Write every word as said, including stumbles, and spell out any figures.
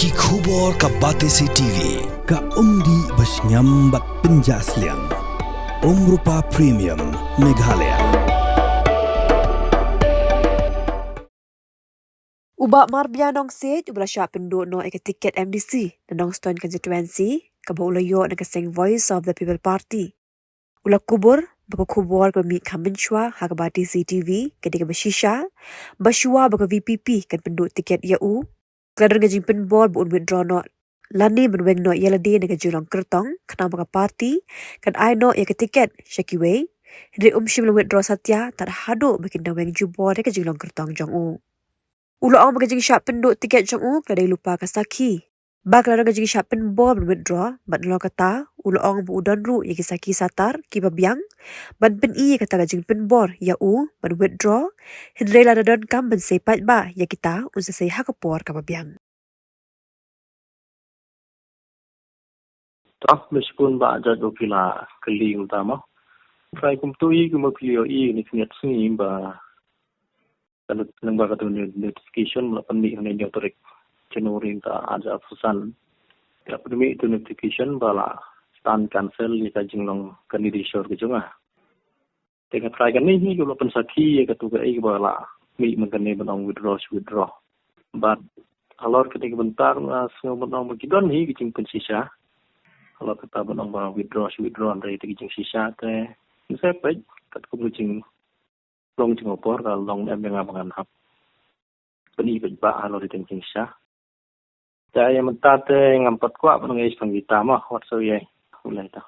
Ki khubor ka Batesi T V. Ka umdih ba shngiam bad pynjah sliang. Umrupa Premium Meghalaya. U Bah Marbia Nongsiej uba la shah pynduh noh ïa ka tiket M D C na Nongstoiñ constituency kaba u la ïoh na ka seng Voice of the People Party. U la kubur ba ka khubor kaba mih kham mynshuwa ha ka Batesi T V ka dei kaba shisha, ba shuwa ba ka V P P kan pynduh tiket ïa u, ka la don ka jingpynbor ba un withdraw noh lane ban weng noh ïa lade na ka jinglong kyrtong khnang ba ka party kan ai noh ïa ka tiket sha kiwei. Hynrei um shym la withdraw satia tad haduh ba kin da weng jubor ïa ka jinglong kyrtong jong u. U la ong ba ka jingshah pynduh tiket jong u ka la dei lypa ka sakhi ba ka la don ka jingshah pynbor ban withdraw, bad nalor kata u la ong ba u don ruh ïa ki sakhi satar kiba biang ban pyni ïa kata ka jingpynbor ïa u ban withdraw, hynrei lada donkam ban sei paidbah ïa kita un sa sei ha ka por kaba biang. Tah, meskipun ba jait ba phi la kylli mynta mo, trai kumto hi kumba phi ïohi ïa kane ka sngi ba ka not-, lyngba katu ka notification ba la pynmih ha ka hynñiew tarik January mynta ar hajar arphew san. Ka pynmih tu notification ba la stand cancel ïa ka jinglong candidate ka jong nga. Te nga trai kane hi kaba la pynsakhi ïa katu kaei kaba la mih mynta ne ban ong withdraw shi withdraw. Bad halor kane ka bynta nga sngew ban ong ba ki don hi ki jingpynshisha. Halor kata ban ong ba withdraw shi withdraw hynrei te ki jingshisha te, ngi sa peit katkum ka jing long jingpor ka long em ïa nga ba ngan hap pyni paidbah halor kata ka jingshisha. Te ïa mynta te ngam pat kwah ban ong ei sha kita mo, wat shu ïa u lei ta.